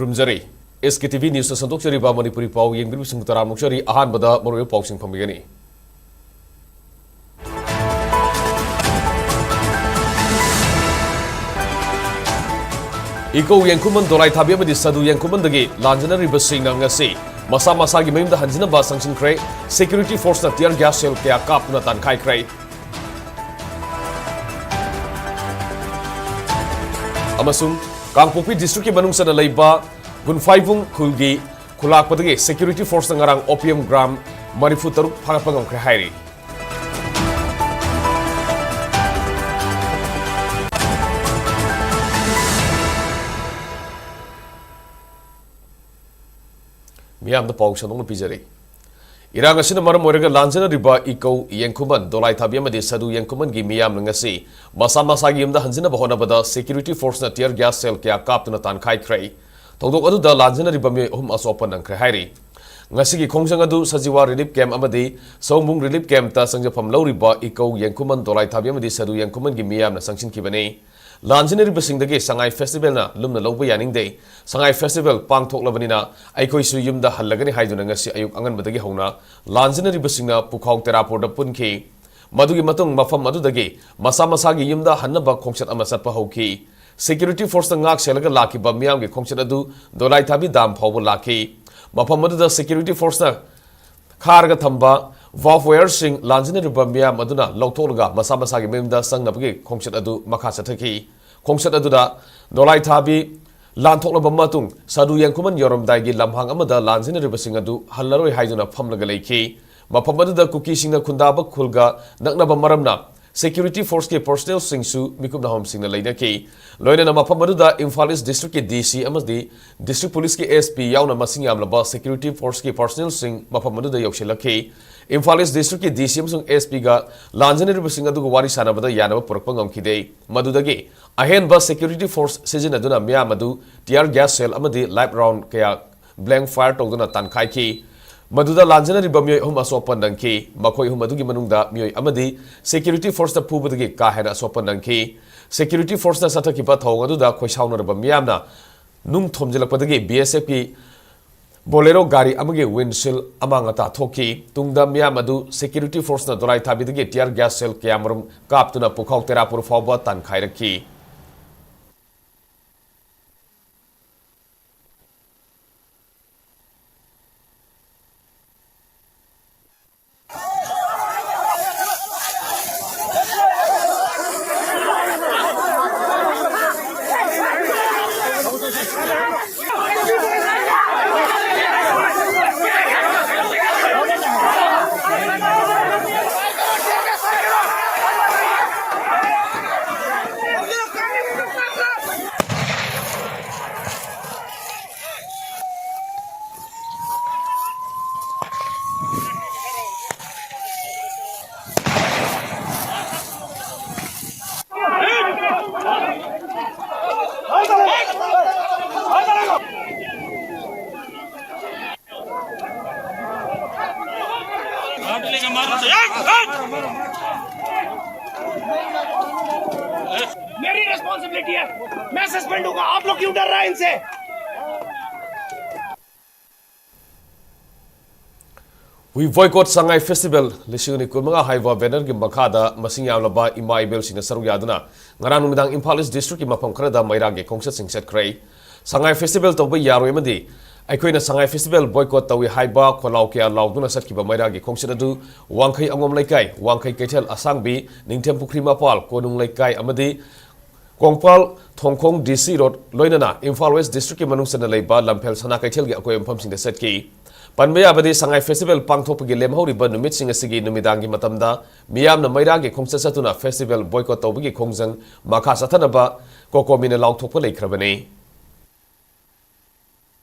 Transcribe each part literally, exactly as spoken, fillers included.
ꯈꯨꯔꯨꯝꯖꯔꯤ꯫ ꯑꯦꯁ ꯀꯦ T V ꯅ꯭ꯌꯨꯁꯇ ꯁꯟꯗꯣꯛꯆꯔꯤꯕ Manipuri ꯄꯥꯎ ꯌꯦꯡꯕꯤꯔꯤꯕꯁꯤꯡꯕꯨ ꯇꯔꯥꯝꯅ ꯑꯣꯛꯆꯔꯤ꯫ ꯑꯍꯥꯟꯕꯗ ꯃꯔꯨꯑꯣꯏꯕ ꯄꯥꯎꯁꯤꯡ ꯐꯝꯕꯤꯒꯅꯤ꯫ ꯏꯀꯧ ꯌꯦꯡꯈꯨꯃꯟ, ꯗꯣꯂꯥꯏ ꯊꯥꯕꯤ ꯑꯃꯗꯤ ꯁꯥꯗꯨ ꯌꯦꯡꯈꯨꯃꯟꯗꯒꯤ ꯂꯥꯟꯖꯅꯔꯤꯕꯁꯤꯡꯅ ꯉꯁꯤ ꯃꯁꯥ ꯃꯁꯥꯒꯤ ꯃꯌꯨꯝꯗ ꯍꯟꯖꯤꯟꯅꯕ ꯆꯪꯁꯤꯟꯈ꯭ꯔꯦ꯫ ꯁꯦꯀ꯭ꯌꯨꯔꯤꯇꯤ ꯐꯣꯔꯁꯅ tear gas shell ꯀꯌꯥ ꯀꯥꯞꯇꯨꯅ ꯇꯥꯟꯈꯥꯏꯈ꯭ꯔꯦ꯫ ꯑꯃꯁꯨꯡ ꯀꯥꯡꯄꯣꯛꯄꯤ ꯗꯤꯁꯇ꯭ꯔꯤꯛꯀꯤ ꯃꯅꯨꯡ ꯆꯟꯅ ꯂꯩꯕ ꯒꯨꯟꯐꯥꯏꯕꯨꯡ ꯈꯨꯜꯒꯤ ꯈꯨꯂꯥꯛꯄꯗꯒꯤ ꯁꯦꯀ꯭ꯌꯨꯔꯤꯇꯤ ꯐꯣꯔꯁꯅ ꯉꯔꯥꯡ opium gram ꯃꯔꯤꯐꯨ ꯇꯔꯨꯛ ꯐꯥꯒꯠꯄ ꯉꯝꯈ꯭ꯔꯦ ꯍꯥꯏꯔꯤ꯫ ꯃꯤꯌꯥꯝꯗ ꯄꯥꯎ ꯁꯟꯗꯣꯛꯅ ꯄꯤꯖꯔꯤ꯫ ꯏꯔꯥꯡ ꯑꯁꯤꯅ ꯃꯔꯝ ꯑꯣꯏꯔꯒ ꯂꯥꯟꯖꯅꯔꯤꯕ ꯏꯀꯧ ꯌꯦꯡꯈꯨꯃꯟ, ꯗꯣꯂꯥꯏ ꯊꯥꯕꯤ ꯑꯃꯗꯤ ꯁꯥꯗꯨ ꯌꯦꯡꯈꯨꯃꯟꯒꯤ ꯃꯤꯌꯥꯝꯅ ꯉꯁꯤ ꯃꯁꯥ ꯃꯁꯥꯒꯤ ꯌꯨꯝꯗ ꯍꯟꯖꯤꯟꯅꯕ ꯍꯣꯠꯅꯕꯗ ꯁꯦꯀ꯭ꯌꯨꯔꯤꯇꯤ ꯐꯣꯔꯁꯅ tear gas shell ꯀꯌꯥ ꯀꯥꯞꯇꯨꯅ ꯇꯥꯟꯈꯥꯏꯈ꯭ꯔꯦ꯫ ꯊꯧꯗꯣꯛ ꯑꯗꯨꯗ ꯂꯥꯟꯖꯅꯔꯤꯕ ꯃꯤꯑꯣꯏ ꯑꯍꯨꯝ ꯑꯁꯣꯛ ꯑꯄꯟ ꯅꯪꯈ꯭ꯔꯦ ꯍꯥꯏꯔꯤ꯫ ꯉꯁꯤꯒꯤ ꯈꯣꯡꯖꯪ ꯑꯗꯨ ꯁꯖꯤꯋꯥ relief camp ꯑꯃꯗꯤ ꯁꯑꯣꯝꯕꯨꯡ relief campꯇ ꯆꯪꯖꯐꯝ ꯂꯧꯔꯤꯕ ꯏꯀꯧ ꯌꯦꯡꯈꯨꯃꯟ, ꯗꯣꯂꯥꯏ ꯊꯥꯕꯤ ꯑꯃꯗꯤ ꯁꯥꯗꯨ ꯌꯦꯡꯈꯨꯃꯟꯒꯤ ꯃꯤꯌꯥꯝꯅ ꯆꯪꯁꯤꯟꯈꯤꯕꯅꯤ꯫ ꯂꯥꯟꯖꯅꯔꯤꯕꯁꯤꯡꯗꯒꯤ ꯁꯉꯥꯏ ꯐꯦꯁꯇꯤꯚꯦꯜꯅ ꯂꯨꯝꯅ ꯂꯧꯕ ꯌꯥꯅꯤꯡꯗꯦ꯫ ꯁꯉꯥꯏ ꯐꯦꯁꯇꯤꯚꯦꯜ ꯄꯥꯡꯊꯣꯛꯂꯕꯅꯤꯅ ꯑꯩꯈꯣꯏꯁꯨ ꯌꯨꯝꯗ ꯍꯜꯂꯒꯅꯤ ꯍꯥꯏꯗꯨꯅ ꯉꯁꯤ ꯑꯌꯨꯛ ꯑꯉꯟꯕꯗꯒꯤ ꯍꯧꯅ ꯂꯥꯟꯖꯅꯔꯤꯕꯁꯤꯡꯅ ꯄꯨꯈꯥꯎ ꯇꯦꯔꯥꯄꯨꯔꯗ ꯄꯨꯟꯈꯤ꯫ ꯃꯗꯨꯒꯤ ꯃꯇꯨꯡ ꯃꯐꯝ ꯑꯗꯨꯗꯒꯤ ꯃꯁꯥ ꯃꯁꯥꯒꯤ ꯌꯨꯝꯗ ꯍꯟꯅꯕ ꯈꯣꯡꯆꯠ ꯑꯃ ꯆꯠꯄ ꯍꯧꯈꯤ꯫ ꯁꯦꯀ꯭ꯌꯨꯔꯤꯇꯤ ꯐꯣꯔꯁꯅ ꯉꯥꯛ ꯁꯦꯜꯂꯒ ꯂꯥꯛꯈꯤꯕ ꯃꯤꯌꯥꯝꯒꯤ ꯈꯣꯡꯆꯠ ꯑꯗꯨ ꯗꯣꯂꯥꯏꯊꯥꯕꯤ ꯗꯥꯝ ꯐꯥꯎꯕ ꯂꯥꯛꯈꯤ꯫ ꯃꯐꯝ ꯑꯗꯨꯗ ꯁꯦꯀ꯭ꯌꯨꯔꯤꯇꯤ ꯐꯣꯔꯁꯅ ꯈꯥꯔꯒ ꯊꯝꯕ ꯕꯥꯔꯕ ꯋꯥꯌꯔꯁꯤꯡ ꯂꯥꯟꯖꯤꯟꯅꯔꯤꯕ ꯃꯤꯌꯥꯝ ꯑꯗꯨꯅ ꯂꯧꯊꯣꯛꯂꯒ ꯃꯁꯥ ꯃꯁꯥꯒꯤ ꯃꯌꯨꯝꯗ ꯆꯪꯅꯕꯒꯤ ꯈꯣꯡꯆꯠ ꯑꯗꯨ ꯃꯈꯥ ꯆꯠꯊꯈꯤ꯫ ꯈꯣꯡꯆꯠ ꯑꯗꯨꯗ ꯗꯣꯂꯥꯏꯊꯥꯕꯤ ꯂꯥꯟꯊꯣꯛꯂꯕ ꯃꯇꯨꯡ ꯁꯥꯗꯨ ꯌꯦꯡꯈꯨꯃꯟ ꯌꯧꯔꯝꯗꯥꯏꯒꯤ ꯂꯝꯍꯥꯡ ꯑꯃꯗ ꯂꯥꯟꯖꯤꯟꯅꯔꯤꯕꯁꯤꯡ ꯑꯗꯨ ꯍꯜꯂꯔꯣꯏ ꯍꯥꯏꯗꯨꯅ ꯐꯝꯂꯒ ꯂꯩꯈꯤ꯫ ꯃꯐꯝ ꯑꯗꯨꯗ ꯀꯨꯀꯤꯁꯤꯡꯅ ꯈꯨꯟꯗꯥꯕ ꯈꯨꯜꯒ ꯅꯛꯅꯕ ꯃꯔꯝꯅ ꯁꯦꯀ꯭ꯌꯨꯔꯤꯇꯤ ꯐꯣꯔꯁꯀꯤ ꯄꯔꯁꯅꯦꯜꯁꯤꯡꯁꯨ ꯃꯤꯀꯨꯞ ꯅꯥꯍꯣꯝꯁꯤꯡꯅ ꯂꯩꯅꯈꯤ꯫ ꯂꯣꯏꯅꯅ ꯃꯐꯝ ꯑꯗꯨꯗ ꯏꯝꯐꯥꯜ ꯏꯁ ꯗꯤꯁꯇ꯭ꯔꯤꯛꯀꯤ ꯗꯤ ꯁꯤ ꯑꯃꯗꯤ ꯗꯤꯁꯇ꯭ꯔꯤꯛ ꯄꯨꯂꯤꯁꯀꯤ ꯑꯦꯁ ꯄꯤ ꯌꯥꯎꯅ ꯃꯁꯤꯡ ꯌꯥꯝꯂꯕ ꯁꯦꯀ꯭ꯌꯨꯔꯤꯇꯤ ꯐꯣꯔꯁꯀꯤ ꯄꯔꯁꯅꯦꯜꯁꯤꯡ ꯃꯐꯝ ꯑꯗꯨꯗ ꯌꯧꯁꯤꯜꯂꯛꯈꯤ꯫ ꯏꯝꯐꯥꯜ ꯏꯁ ꯗꯤꯁꯇ꯭ꯔꯤꯛꯀꯤ ꯗꯤ ꯁꯤ ꯑꯃꯁꯨꯡ ꯑꯦꯁ ꯄꯤꯒ ꯂꯥꯟꯖꯤꯟꯅꯔꯤꯕꯁꯤꯡ ꯑꯗꯨꯒ ꯋꯥꯔꯤ ꯁꯥꯟꯅꯕꯗ ꯌꯥꯅꯕ ꯄꯨꯔꯛꯄ ꯉꯝꯈꯤꯗꯦ꯫ ꯃꯗꯨꯗꯒꯤ ꯑꯍꯦꯟꯕ ꯁꯦꯀ꯭ꯌꯨꯔꯤꯇꯤ ꯐꯣꯔꯁ ꯁꯤꯖꯤꯟꯅꯗꯨꯅ ꯃꯤꯌꯥꯝ ꯑꯗꯨ tear gas shell ꯑꯃꯗꯤ live round ꯀꯌꯥ blank fire ꯇꯧꯗꯨꯅ ꯇꯥꯟꯈꯥꯏꯈꯤ꯫ ꯃꯗꯨꯗ ꯂꯥꯟꯖꯤꯟꯅꯔꯤꯕ ꯃꯤꯑꯣꯏ ꯑꯍꯨꯝ ꯑꯁꯣꯛ ꯑꯄꯟ ꯅꯪꯈꯤ꯫ ꯃꯈꯣꯏ ꯑꯍꯨꯝ ꯑꯗꯨꯒꯤ ꯃꯅꯨꯡꯗ ꯃꯤꯑꯣꯏ ꯑꯃꯗꯤ ꯁꯦꯀ꯭ꯌꯨꯔꯤꯇꯤ ꯐꯣꯔꯁꯇ ꯐꯨꯕꯗꯒꯤ ꯀꯥ ꯍꯦꯟꯅ ꯑꯁꯣꯛ ꯑꯄꯟ ꯅꯪꯈꯤ꯫ ꯁꯦꯀ꯭ꯌꯨꯔꯤꯇꯤ ꯐꯣꯔꯁꯅ ꯆꯠꯊꯈꯤꯕ ꯊꯧꯑꯣꯡ ꯑꯗꯨꯗ ꯈꯣꯏꯁꯥꯎꯅꯔꯕ ꯃꯤꯌꯥꯝꯅ ꯅꯨꯡ ꯊꯣꯝꯖꯤꯜꯂꯛꯄꯗꯒꯤ B S F ꯀꯤ Bolero ꯒꯥꯔꯤ ꯑꯃꯒꯤ windshield ꯑꯃꯥꯡ ꯑꯇꯥ ꯊꯣꯛꯈꯤ꯫ ꯇꯨꯡꯗ ꯃꯤꯌꯥꯝ ꯑꯗꯨ security force ꯅ ꯗꯣꯂꯥꯏ ꯊꯥꯕꯤꯗꯒꯤ tear gas shell ꯀꯌꯥꯃꯔꯨꯝ ꯀꯥꯞꯇꯨꯅ ꯄꯨꯈꯥꯎ ꯇꯦꯔꯥꯄꯨꯔ ꯐꯥꯎꯕ ꯇꯥꯟꯈꯥꯏꯔꯛꯈꯤ꯫ मेरी रिस्पॉन्सिबिलिटी है, मैं सस्पेंड हूंगा। आप लोग क्यों डर रहे हैं इनसे? We Boycott Sangai Festival ꯂꯤꯁꯤꯡ ꯑꯅꯤ ꯀꯨꯟꯃꯉꯥ ꯍꯥꯏꯕ banner ꯒꯤ ꯃꯈꯥꯗ ꯃꯁꯤꯡ ꯌꯥꯝꯂꯕ ꯏꯃꯥ ꯏꯕꯦꯜꯁꯤꯡꯅ ꯁꯔꯨꯛ ꯌꯥꯗꯨꯅ ꯉꯔꯥꯡ ꯅꯨꯃꯤꯗꯥꯡ ꯏꯝꯐꯥꯜ ꯏꯁ district ꯀꯤ ꯃꯐꯝ ꯈꯔꯗ ꯃꯩꯔꯥꯒꯤ ꯈꯣꯡꯆꯠꯁꯤꯡ ꯆꯠꯈ꯭ꯔꯦ꯫ ꯁꯉꯥꯏ festival ꯇꯧꯕ ꯌꯥꯔꯣꯏ ꯑꯃꯗꯤ ꯑꯩꯈꯣꯏꯅ ꯁꯉꯥꯏ festival boycott ꯇꯧꯏ ꯍꯥꯏꯕ ꯈꯣꯜꯂꯥꯎ ꯀꯌꯥ ꯂꯥꯎꯗꯨꯅ ꯆꯠꯈꯤꯕ ꯃꯩꯔꯥꯒꯤ ꯈꯣꯡꯆꯠ ꯑꯗꯨ ꯋꯥꯡꯈꯩ ꯑꯉꯣꯝ ꯂꯩꯀꯥꯏ, ꯋꯥꯡꯈꯩ ꯀꯩꯊꯦꯜ ꯑꯁꯥꯡꯕꯤ, ꯅꯤꯡꯊꯦꯝ ꯄꯨꯈ꯭ꯔꯤ ꯃꯄꯥꯜ, ꯀꯣꯅꯨꯡ ꯂꯩꯀꯥꯏ ꯑꯃꯗꯤ ꯀꯣꯡꯄꯥꯜ ꯊꯣꯡꯈꯣꯡ D C road ꯂꯣꯏꯅꯅ ꯏꯝꯐꯥꯜ West district ꯀꯤ ꯃꯅꯨꯡ ꯆꯟꯅ ꯂꯩꯕ ꯂꯝꯐꯦꯜ ꯁꯅꯥ ꯀꯩꯊꯦꯜꯒꯤ ꯑꯀꯣꯏꯕ ꯃꯐꯝꯁꯤꯡꯗ ꯆꯠꯈꯤ꯫ ꯄꯟꯕ ꯌꯥꯕꯗꯤ ꯁꯉꯥꯏ festival ꯄꯥꯡꯊꯣꯛꯄꯒꯤ ꯂꯦꯝꯍꯧꯔꯤꯕ ꯅꯨꯃꯤꯠꯁꯤꯡ ꯑꯁꯤꯒꯤ ꯅꯨꯃꯤꯗꯥꯡꯒꯤ ꯃꯇꯝꯗ ꯃꯤꯌꯥꯝꯅ ꯃꯩꯔꯥꯒꯤ ꯈꯣꯡꯆꯠ ꯆꯠꯇꯨꯅ festival boycott ꯇꯧꯕꯒꯤ ꯈꯣꯡꯖꯪ ꯃꯈꯥ ꯆꯠꯊꯅꯕ COCOMI ꯅ ꯂꯥꯎꯊꯣꯛꯄ ꯂꯩꯈ꯭ꯔꯕꯅꯤ꯫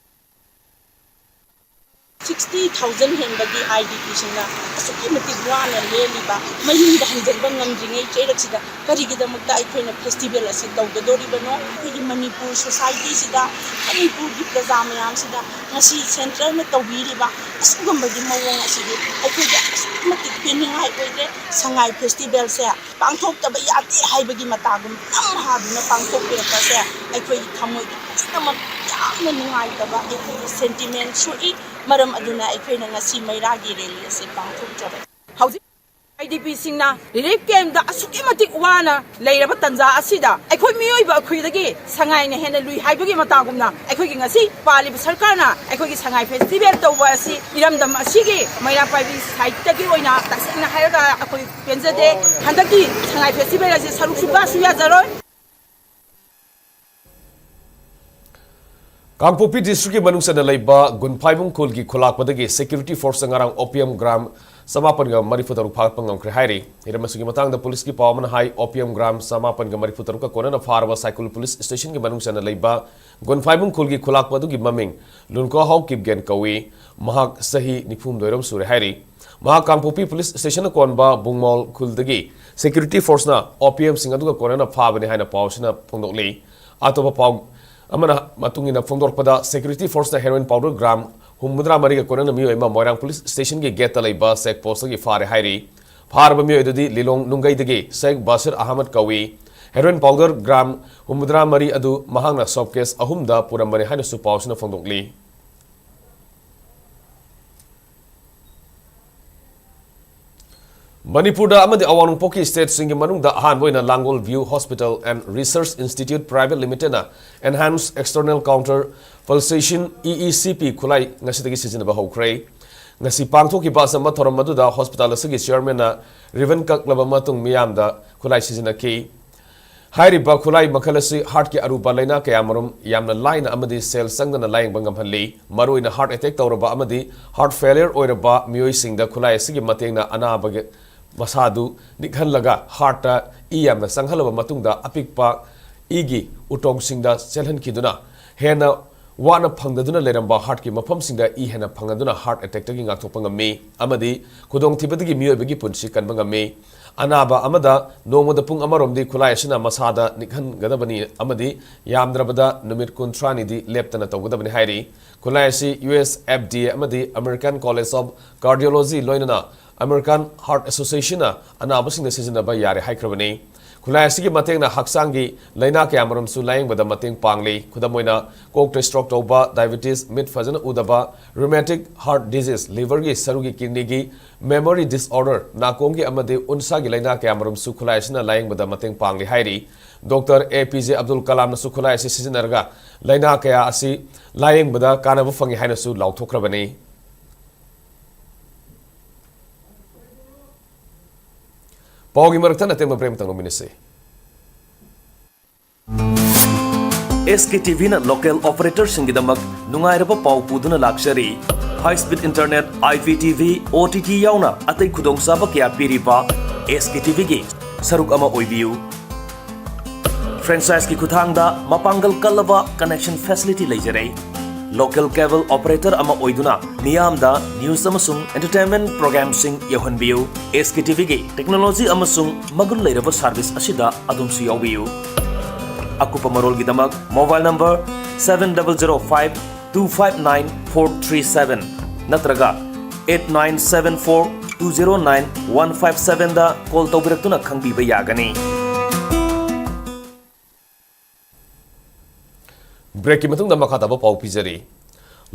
Sixty thousand ꯍꯦꯟꯕꯒꯤ IDP ꯁꯤꯡꯅ ꯑꯁꯨꯛꯀꯤ ꯃꯇꯤꯛ ꯋꯥꯅ ꯂꯦꯜꯂꯤꯕ, ꯃꯌꯨꯝꯗ ꯍꯟꯖꯤꯟꯕ ꯉꯝꯗ꯭ꯔꯤꯉꯩ ꯆꯩꯔꯛꯁꯤꯗ ꯀꯔꯤꯒꯤꯗꯃꯛꯇ ꯑꯩꯈꯣꯏꯅ festival ꯑꯁꯤ ꯇꯧꯒꯗꯧꯔꯤꯕꯅꯣ? ꯑꯩꯈꯣꯏꯒꯤ ꯃꯅꯤꯄꯨꯔ society ꯁꯤꯗ, ꯃꯅꯤꯄꯨꯔꯒꯤ ꯄ꯭ꯔꯖꯥ ꯃꯌꯥꯝꯁꯤꯗ ꯉꯁꯤ centre ꯅ ꯇꯧꯕꯤꯔꯤꯕ ꯑꯁꯤꯒꯨꯝꯕꯒꯤ ꯃꯑꯣꯡ ꯑꯁꯤꯗꯤ ꯑꯩꯈꯣꯏꯗ ꯑꯁꯨꯛꯀꯤ ꯃꯇꯤꯛ ꯄꯦꯟꯅꯤꯡꯉꯥꯏ ꯑꯣꯏꯔꯦ꯫ ꯁꯉꯥꯏ festival ꯁꯦ ꯄꯥꯡꯊꯣꯛꯇꯕ ꯌꯥꯗꯦ ꯍꯥꯏꯕꯒꯤ ꯃꯇꯥꯒꯨꯝ ꯅꯝ ꯍꯥꯗꯨꯅ ꯄꯥꯡꯊꯣꯛꯄꯤꯔꯛꯄꯁꯦ ꯑꯩꯈꯣꯏꯒꯤ ꯊꯃꯣꯏꯗ ꯄꯨꯝꯅꯃꯛ ꯌꯥꯝꯅ ꯅꯨꯡꯉꯥꯏꯇꯕ ꯑꯩꯈꯣꯏꯒꯤ ꯁꯦꯟꯇꯤꯃꯦꯟ ꯊꯣꯛꯏ꯫ ꯃꯔꯝ ꯑꯗꯨꯅ ꯑꯩꯈꯣꯏꯅ ꯉꯁꯤ ꯃꯩꯔꯥꯒꯤ ꯔꯦꯂꯤ ꯑꯁꯤ ꯄꯥꯡꯊꯣꯛꯆꯕꯅꯤ꯫ ꯍꯧꯖꯤꯛ ꯑꯥꯏ ꯗꯤ ꯄꯤꯁꯤꯡꯅ ꯔꯤꯂꯤꯐ ꯀꯦꯝꯗ ꯑꯁꯨꯛꯀꯤ ꯃꯇꯤꯛ ꯋꯥꯅ ꯂꯩꯔꯕ ꯇꯥꯟꯖꯥ ꯑꯁꯤꯗ ꯑꯩꯈꯣꯏ ꯃꯤꯑꯣꯏꯕ ꯑꯩꯈꯣꯏꯗꯒꯤ ꯁꯉꯥꯏꯅ ꯍꯦꯟꯅ ꯂꯨꯏ ꯍꯥꯏꯕꯒꯤ ꯃꯇꯥꯒꯨꯝꯅ ꯑꯩꯈꯣꯏꯒꯤ ꯉꯁꯤ ꯄꯥꯜꯂꯤꯕ ꯁꯔꯀꯥꯔꯅ ꯑꯩꯈꯣꯏꯒꯤ ꯁꯉꯥꯏ ꯐꯦꯁꯇꯤꯚꯦꯜ ꯇꯧꯕ ꯑꯁꯤ ꯏꯔꯝꯗꯝ ꯑꯁꯤꯒꯤ ꯃꯩꯔꯥ ꯄꯥꯏꯕꯤ ꯁꯥꯏꯠꯇꯒꯤ ꯑꯣꯏꯅ ꯇꯁꯦꯡꯅ ꯍꯥꯏꯔꯒ ꯑꯩꯈꯣꯏ ꯄꯦꯟꯖꯗꯦ꯫ ꯍꯟꯗꯛꯀꯤ ꯁꯉꯥꯏ ꯐꯦꯁꯇꯤꯚꯦꯜ ꯑꯁꯤ ꯁꯔꯨꯛ ꯁꯨꯡꯌꯥꯁꯨ ꯌꯥꯖꯔꯣꯏ꯫ ꯀꯥꯡꯄꯣꯛꯄꯤ ꯗꯤꯁꯇ꯭ꯔꯤꯛꯀꯤ ꯃꯅꯨꯡ ꯆꯟꯅ ꯂꯩꯕ ꯒꯨꯟꯐꯥꯏꯕꯨꯡ ꯈꯨꯜꯒꯤ ꯈꯨꯂꯥꯛꯄꯗꯒꯤ ꯁꯦꯀ꯭ꯌꯨꯔꯤꯇꯤ ꯐꯣꯔꯁꯅ ꯉꯔꯥꯡ ꯑꯣꯄꯤꯌꯝ ꯒ꯭ꯔꯥꯝ ꯆꯃꯥꯄꯟꯒ ꯃꯔꯤꯐꯨ ꯇꯔꯨꯛ ꯐꯥꯒꯠꯄ ꯉꯝꯈ꯭ꯔꯦ ꯍꯥꯏꯔꯤ꯫ ꯍꯤꯔꯝ ꯑꯁꯤꯒꯤ ꯃꯇꯥꯡꯗ ꯄꯨꯂꯤꯁꯀꯤ ꯄꯥꯎ ꯑꯃꯅ ꯍꯥꯏ, ꯑꯣꯄꯤꯌꯝ ꯒ꯭ꯔꯥꯝ ꯆꯃꯥꯄꯟꯒ ꯃꯔꯤꯐꯨ ꯇꯔꯨꯛꯀ ꯀꯣꯟꯅꯅ ꯐꯥꯔꯕ ꯁꯥꯏꯀꯨꯜ ꯄꯨꯂꯤꯁ ꯁ꯭ꯇꯦꯁꯟꯒꯤ ꯃꯅꯨꯡ ꯆꯟꯅ ꯂꯩꯕ ꯒꯨꯟꯐꯥꯏꯕꯨꯡ ꯈꯨꯜꯒꯤ ꯈꯨꯂꯥꯛꯄ ꯑꯗꯨꯒꯤ ꯃꯃꯤꯡ ꯂꯨꯟꯀꯣꯍꯥꯎ ꯀꯤꯞꯒꯦꯟ ꯀꯧꯏ꯫ ꯃꯍꯥꯛ ꯆꯍꯤ ꯅꯤꯐꯨꯍꯨꯝꯗꯣꯏ ꯔꯣꯝ ꯁꯨꯔꯦ ꯍꯥꯏꯔꯤ꯫ ꯃꯍꯥꯛ ꯀꯥꯡꯄꯣꯛꯄꯤ ꯄꯨꯂꯤꯁ ꯁ꯭ꯇꯦꯁꯟꯅ ꯀꯣꯟꯕ ꯕꯨꯡꯃꯣꯜ ꯈꯨꯜꯗꯒꯤ ꯁꯦꯀ꯭ꯌꯨꯔꯤꯇꯤ ꯐꯣꯔꯁꯅ ꯑꯣꯄꯤꯌꯝꯁꯤꯡ ꯑꯗꯨꯒ ꯀꯣꯟꯅꯅ ꯐꯥꯕꯅꯤ ꯍꯥꯏꯅ ꯄꯥꯎ ꯑꯁꯤꯅ ꯐꯣꯡꯗꯣꯛꯂꯤ꯫ ꯑꯇꯣꯞꯄ ꯄꯥꯎ ꯑꯃꯅ ꯃꯇꯨꯡ ꯏꯟꯅ ꯐꯣꯡꯗꯣꯔꯛꯄꯗ, ꯁꯦꯀ꯭ꯌꯨꯔꯤꯇꯤ ꯐꯣꯔꯁꯅ ꯍꯦꯔꯣꯏꯟ ꯄꯥꯎꯗꯔ ꯒ꯭ꯔꯥꯝ ꯍꯨꯝꯐꯨꯇꯔꯥ ꯃꯔꯤꯒ ꯀꯣꯟꯅꯅ ꯃꯤꯑꯣꯏ ꯑꯃ ꯃꯣꯏꯔꯥꯡ ꯄꯨꯂꯤꯁ ꯁ꯭ꯇꯦꯁꯟꯒꯤ ꯒꯦꯠꯇ ꯂꯩꯕ ꯆꯦꯛ ꯄꯣꯁꯇꯒꯤ ꯐꯥꯔꯦ ꯍꯥꯏꯔꯤ꯫ ꯐꯥꯔꯕ ꯃꯤꯑꯣꯏ ꯑꯗꯨꯗꯤ ꯂꯤꯂꯣꯡ ꯅꯨꯡꯒꯩꯗꯒꯤ ꯁꯦꯛ ꯕꯥꯁꯤꯔ ꯑꯍꯃꯗ ꯀꯧꯏ꯫ ꯍꯦꯔꯣꯏꯟ ꯄꯥꯎꯗꯔ ꯒ꯭ꯔꯥꯝ ꯍꯨꯝꯐꯨꯇꯔꯥ ꯃꯔꯤ ꯑꯗꯨ ꯃꯍꯥꯛꯅ ꯁꯣꯞ ꯀꯦꯁ ꯑꯍꯨꯝꯗ ꯄꯨꯔꯝꯕꯅꯤ ꯍꯥꯏꯅꯁꯨ ꯄꯥꯎꯁꯤꯅ ꯐꯣꯡꯗꯣꯛꯂꯤ꯫ ꯃꯅꯤꯄꯨꯔꯗ ꯑꯃꯗꯤ ꯑꯋꯥꯡ ꯅꯣꯡꯄꯣꯛꯀꯤ ꯁ꯭ꯇꯦꯠꯁꯤꯡꯒꯤ ꯃꯅꯨꯡꯗ ꯑꯍꯥꯟꯕ ꯑꯣꯏꯅ ꯂꯥꯡꯒꯣꯜ View Hospital and Research Institute Private Limitedꯅ Enhanced External Counter Pulsation, E E C P, ꯈꯨꯠꯂꯥꯏ ꯉꯁꯤꯗꯒꯤ ꯁꯤꯖꯤꯟꯅꯕ ꯍꯧꯈ꯭ꯔꯦ꯫ ꯉꯁꯤ ꯄꯥꯡꯊꯣꯛꯈꯤꯕ ꯑꯆꯝꯕ ꯊꯧꯔꯝ ꯑꯗꯨꯗ ꯍꯣꯁꯄꯤꯇꯥꯜ ꯑꯁꯤꯒꯤ ꯆꯤꯌꯔꯃꯦꯟꯅ ꯔꯤꯕꯟ ꯀꯛꯂꯕ ꯃꯇꯨꯡ ꯃꯤꯌꯥꯝꯗ ꯈꯨꯠꯂꯥꯏ ꯁꯤꯖꯤꯟꯅꯈꯤ꯫ ꯍꯥꯏꯔꯤꯕ ꯈꯨꯠꯂꯥꯏ ꯃꯈꯜ ꯑꯁꯤ ꯍꯥꯔꯠꯀꯤ ꯑꯔꯨꯕ ꯂꯥꯏꯅꯥ ꯀꯌꯥꯃꯔꯨꯝ ꯌꯥꯝꯅ ꯂꯥꯏꯅ ꯑꯃꯗꯤ ꯁꯦꯜ ꯆꯪꯗꯅ ꯂꯥꯌꯦꯡꯕ ꯉꯝꯍꯜꯂꯤ꯫ ꯃꯔꯨꯑꯣꯏꯅ ꯍꯥꯔꯠ ꯑꯦꯇꯦꯛ ꯇꯧꯔꯕ ꯑꯃꯗꯤ ꯍꯥꯔꯠ ꯐꯦꯂꯤꯌꯔ ꯑꯣꯏꯔꯕ ꯃꯤꯑꯣꯏꯁꯤꯡꯗ ꯈꯨꯠꯂꯥꯏ ꯑꯁꯤꯒꯤ ꯃꯇꯦꯡꯅ ꯑꯅꯥꯕꯒꯤ ꯃꯁꯥꯗꯨ ꯅꯤꯛꯍꯜꯂꯒ ꯍꯥꯔꯠꯇ ꯏ ꯌꯥꯝꯅ ꯆꯪꯍꯜꯂꯕ ꯃꯇꯨꯡꯗ ꯑꯄꯤꯛꯄ ꯏꯒꯤ ꯎꯇꯣꯡꯁꯤꯡꯗ ꯆꯦꯜꯍꯟꯈꯤꯗꯨꯅ ꯍꯦꯟꯅ ꯋꯥꯅ ꯐꯪꯗꯗꯨꯅ ꯂꯩꯔꯝꯕ ꯍꯥꯔꯠꯀꯤ ꯃꯐꯝꯁꯤꯡꯗ ꯏ ꯍꯦꯟꯅ ꯐꯪꯍꯟꯗꯨꯅ ꯍꯥꯔꯠ ꯑꯦꯇꯦꯛꯇꯒꯤ ꯉꯥꯛꯊꯣꯛꯄ ꯉꯝꯃꯤ ꯑꯃꯗꯤ ꯈꯨꯗꯣꯡꯊꯤꯕꯗꯒꯤ ꯃꯤꯑꯣꯏꯕꯒꯤ ꯄꯨꯟꯁꯤ ꯀꯟꯕ ꯉꯝꯃꯤ꯫ ꯑꯅꯥꯕ ꯑꯃꯗ ꯅꯣꯡꯃꯗ ꯄꯨꯡ ꯑꯃꯔꯣꯝꯗꯤ ꯈꯨꯠꯂꯥꯏ ꯑꯁꯤꯅ ꯃꯁꯥꯗ ꯅꯤꯛꯍꯟꯒꯗꯕꯅꯤ ꯑꯃꯗꯤ ꯌꯥꯝꯗ꯭ꯔꯕꯗ ꯅꯨꯃꯤꯠ ꯀꯨꯟꯊ꯭ꯔꯥꯅꯤꯗꯤ ꯂꯦꯞꯇꯅ ꯇꯧꯒꯗꯕꯅꯤ ꯍꯥꯏꯔꯤ꯫ ꯈꯨꯠꯂꯥꯏ ꯑꯁꯤ U S F D A ꯑꯃꯗꯤ American College of Cardiology ꯂꯣꯏꯅꯅ American Heart Associationꯅ ꯑꯅꯥꯕꯁꯤꯡꯅ ꯁꯤꯖꯤꯟꯅꯕ ꯌꯥꯔꯦ ꯍꯥꯏꯈ꯭ꯔꯕꯅꯤ꯫ ꯈꯨꯠꯂꯥꯏ ꯑꯁꯤꯒꯤ ꯃꯇꯦꯡꯅ ꯍꯛꯆꯥꯡꯒꯤ ꯂꯥꯏꯅꯥ ꯀꯌꯥꯃꯔꯨꯝꯁꯨ ꯂꯥꯌꯦꯡꯕꯗ ꯃꯇꯦꯡ ꯄꯥꯡꯂꯤ꯫ ꯈꯨꯗꯝ ꯑꯣꯏꯅ, ꯀꯣꯛꯇ stroke ꯇꯧꯕ, diabetes, ꯃꯤꯠ ꯐꯖꯅ ꯎꯗꯕ, rheumatic heart disease, liver ꯒꯤ, ꯁꯔꯨꯒꯤ, kidney ꯒꯤ, memory disorder, ꯅꯥꯀꯣꯡꯒꯤ ꯑꯃꯗꯤ ꯎꯟꯁꯥꯒꯤ ꯂꯥꯏꯅꯥ ꯀꯌꯥꯃꯔꯨꯝꯁꯨ ꯈꯨꯠꯂꯥꯏ ꯑꯁꯤꯅ ꯂꯥꯌꯦꯡꯕꯗ ꯃꯇꯦꯡ ꯄꯥꯡꯂꯤ ꯍꯥꯏꯔꯤ꯫ ꯗꯣꯛꯇꯔ ꯑꯦ ꯄꯤ ꯖꯦ ꯑꯕꯗꯨꯜ ꯀꯂꯥꯝꯅꯁꯨ ꯈꯨꯠꯂꯥꯏ ꯑꯁꯤ ꯁꯤꯖꯤꯟꯅꯔꯒ ꯂꯥꯏꯅꯥ ꯀꯌꯥ ꯑꯁꯤ ꯂꯥꯌꯦꯡꯕꯗ ꯀꯥꯟꯅꯕ ꯐꯪꯏ ꯍꯥꯏꯅꯁꯨ ꯂꯥꯎꯊꯣꯛꯈ꯭ꯔꯕꯅꯤ꯫ ꯄꯥꯎꯒꯤ ꯃꯔꯛꯇ ꯑꯇꯦꯟꯕ break ꯑꯃꯇꯪ ꯂꯧꯃꯤꯟꯅꯁꯤ꯫ ꯑꯦꯁ ꯀꯦ ꯇꯤ ꯚꯤꯅ local operator ꯁꯤꯡꯒꯤꯗꯃꯛ ꯅꯨꯡꯉꯥꯏꯔꯕ ꯄꯥꯎ ꯄꯨꯗꯨꯅ ꯂꯥꯛꯆꯔꯤ꯫ High speed internet, I P T V, O T T ꯌꯥꯎꯅ ꯑꯇꯩ ꯈꯨꯗꯣꯡꯆꯥꯕ ꯀꯌꯥ ꯄꯤꯔꯤꯕ ꯑꯦꯁ ꯀꯦ ꯇꯤ ꯚꯤꯒꯤ ꯁꯔꯨꯛ ꯑꯃ ꯑꯣꯏꯕꯤꯌꯨ꯫ Franchise ꯀꯤ ꯈꯨꯠꯊꯥꯡꯗ ꯃꯄꯥꯡꯒꯜ ꯀꯜꯂꯕ connection facility ꯂꯩꯖꯔꯦ꯫ Local cable operator ꯑꯃ ꯑꯣꯏꯗꯨꯅ ꯃꯤꯌꯥꯝꯗ news ꯑꯃꯁꯨꯡ entertainment program ꯁꯤꯡ ꯌꯧꯍꯟꯕꯤꯌꯨ꯫ ꯑꯦꯁ ꯀꯦ ꯇꯤ ꯚꯤꯒꯤ technology ꯑꯃꯁꯨꯡ ꯃꯒꯨꯟ ꯂꯩꯔꯕ service ꯑꯁꯤꯗ ꯑꯗꯣꯝꯁꯨ ꯌꯥꯎꯕꯤꯌꯨ꯫ ꯑꯀꯨꯞꯄ ꯃꯔꯣꯜꯒꯤꯗꯃꯛ mobile number seven double zero five two five nine four three seven ꯅꯠꯇ꯭ꯔꯒ eight nine seven four two zero nine one five seven ꯗ call ꯇꯧꯕꯤꯔꯛꯇꯨꯅ ꯈꯪꯕꯤꯕ ꯌꯥꯒꯅꯤ꯫ Break ꯀꯤ ꯃꯇꯨꯡꯗ ꯃꯈꯥ ꯇꯥꯕ ꯄꯥꯎ ꯄꯤꯖꯔꯤ꯫